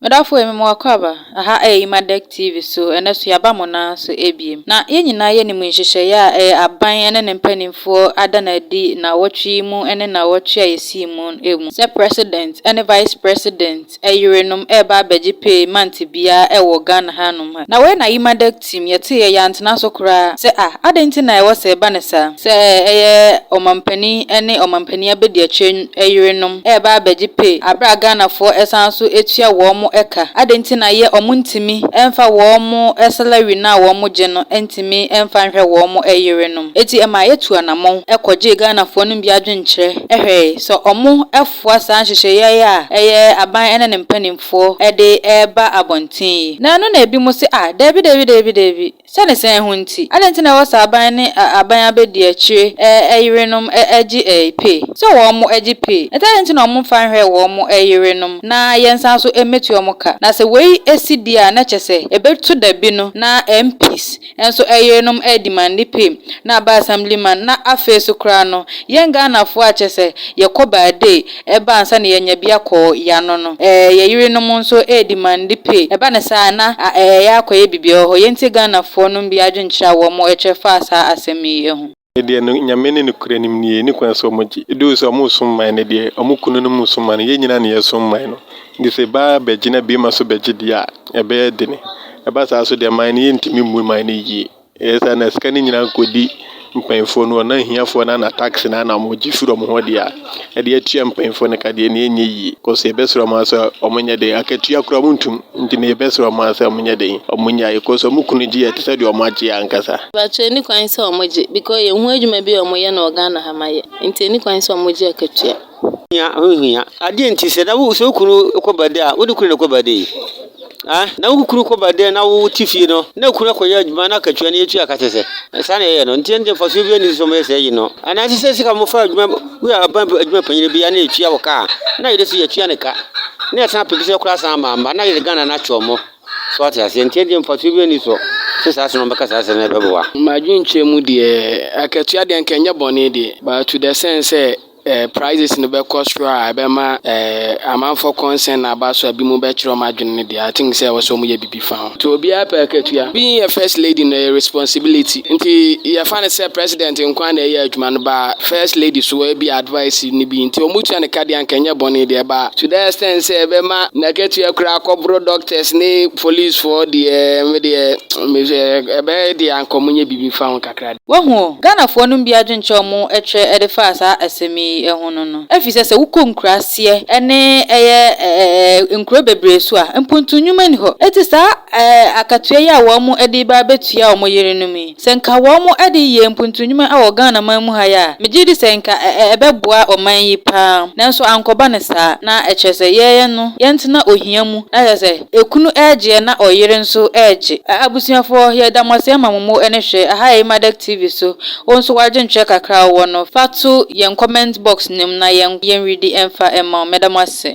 Medafo emi mo akwaaba, aha ɛyɛ Imadek TV so, ɛnɛ so yɛaba mo nan so ebiem. Na yɛn nyinaa yɛnim nhyehyɛeɛ a ɛyɛ aban ne ne mpanimfoɔ ada no adi nnawɔtwe yi mu ne nnawɔtwe a yɛsii mu mu sɛ President ne Vice President yerenom reba abɛgye pay month biara wɔ Ghana hanom ha. Na wei na Imadek team yɛteeɛ yɛantena so koraa sɛ ah adɛn nti na ɛwɔ sɛ ɛba no saa sɛ ɛyɛ ɔmampanin ne ɔmampanin abadiakyire yerenom reba abɛgye pay aberɛ a Ghanafoɔ san nso tua wɔn ka. Adɛn nti na yɛ wɔn ntumi mfa wɔn salary no a wɔn gye no ntumi mfa nhwɛ wɔn yerenom. Enti ɛmaa yɛtuu anamɔn kɔgyee Ghanafoɔ no bi adwenkyerɛ hwɛe sɛ wɔn foa saa nhyehyɛeɛ yi a ɛyɛ aban ne ne mpanimfoɔ de reba abɔnten yi. Na ɛno na ebinom se, ah, dabi, dabi, dabi, dabi, sɛ ne sɛn ho nti? Adɛn nti na ɛwɔ sɛ aban ne aban abadiakyire yerenom gye pay? Sɛ wɔn gye pay, nti adɛn nti na wɔmfa nhwɛ wɔn yerenom na yɛnsan nso mmɛtua wɔn ka? Na sɛ wei si deɛ a, na kyerɛ sɛ ɛbɛto da bi no na MPs nso yerenom redemande pay na aba assemblyman na afei so koraa no yɛn Ghanafoɔ a kyerɛ sɛ yɛkɔ birthday ɛba ansa na yɛanya bi akɔ yɛano no yɛn yerenom nso redemande pay. Ɛba no saa a na ɛyɛ akɔyɛ biribi wɔ hɔ. Yɛntie Ghanafoɔ nom bi adwenkyerɛ a wɔn kyerɛ faa saa asɛm yi ho. Deɛ no Nyame ne nokorɛ nim nie, ɛnni kwan sɛ ɔmo gye. Though sɛ ɔmo som man no deɛ, ɔmo kununom som man no, yɛn nyinaa na yɛsom man no. Nti sɛ baa bɛgye na bɛrima nso bɛgye deɛ a, ɛbɛyɛ dene. Ɛba saa so deɛ, man no yɛntumi mmu man no yie. Ɛyɛ saa na sika no nyinaa nkɔdi mpanyinfoɔ no hɔ na ahiafoɔ no ana tax no ana ɔmo gye firi ɔmo hɔ deɛ a, ɛde atua mpanyinfoɔ no ka deɛ no ɛnyɛ yie. Cause yɛbɛsrɛ ɔmo sɛ ɔmo nyɛ den, akatua koraa ɔmo ntum. Nti no yɛbɛsrɛ ɔmo sɛ ɔmo nyɛ den, ɔmo nyae cause ɔmo kunu gye yɛ te sɛ deɛ ɔmo agye ankasa. Mepakyɛw ɛnni kwan sɛ ɔmo gye because yɛnhu adwuma bi a ɔmo yɛ no wɔ Ghana ha ma yɛ nti ɛnni kwan sɛ ɔmo gye akatua. Hia ho hia. Adeɛ nti sɛ na wo sɛ wo kunu kɔ birthday a, wode kunu na ɛkɔ birthday? Ah, na wo kunu kɔ birthday na wo te fie no, na kunu akɔyɛ adwuma na akatua no yɛtua ka kyɛ sɛ saa na ɛyɛ no. Nti ɛnde mfasoɔ bi ani so sɛ ɔmo yɛ saa yi no. Anaasɛ sɛ sika mo fa adwuma, woyɛ aban adwuma panyin bi a na yɛtua wo ka a, na yɛde so yɛtua ne ka. Na yɛsan pɛ bi sɛ koraa san ama ama na yɛde Ghana no akyɛ ɔmo. So ate aseɛ, nti ɛnde mfasoɔ bi ani so sɛ saa asɛm no ɔmbɛka saa asɛm no ɛbɛboa. M'adwenkyerɛ mu deɛ, akatua deɛ nka ɛnyɛ bɔne deɛ, but to the sense sɛ prices no bɛkɔ soro a ɛbɛma amanfoɔ concern aba so a bi mu bɛkyerɛ ɔmo adwene no deɛ, I think sɛ ɛwɔ sɛ ɔmo yɛ biribi fa ho. Nti obiara pɛ akatua. Being a first lady no yɛ responsibility. Nti yɛfa no sɛ president nkoa na ɛyɛ adwuma no, ba first lady so ebi advice no bi, nti ɔmo tua ne ka deɛ anka ɛnyɛ bɔne deɛ, ba to the extent sɛ ɛbɛma n'akatua koraa akɔboro doctors ne policefoɔ deɛ, me deɛ ɛbɛyɛ deɛ anka ɔmo nyɛ biribi fa ho kakra. Wahu Ghanafoɔ no bi adwenkyerɛ a ɔmo kyerɛ de faa saa asɛm yi ho no, ɛfiri sɛ wokɔ nkuraseɛ ne ɛyɛ nkuro bebree so a, mpuntu nnwuma ni hɔ. Eti saa akatua yi a wɔn de ba abɛtua wɔn yerenom yi, sɛ nka wɔn de yɛ mpuntu nnwuma wɔ Ghana man mu ha yi a, megye di sɛ nka ɛbɛboa ɔman yi paa. Nanso ankɔba ne saa, na ɛkyerɛ sɛ yɛyɛ no yɛntena ohia mu, na kyerɛ sɛ ekunu ɛregyeɛ na ɔyere nso ɛregye. Abusuafoɔ, yɛda mo ase ama mo mo ne hwɛ aha yɛ Imadek TV so. Wo nso w'adwenkyerɛ kakra a wowɔ no, fa to yɛn comment box no mu na yɛn redi ɛmfa ɛma wo. Mɛda mo ase.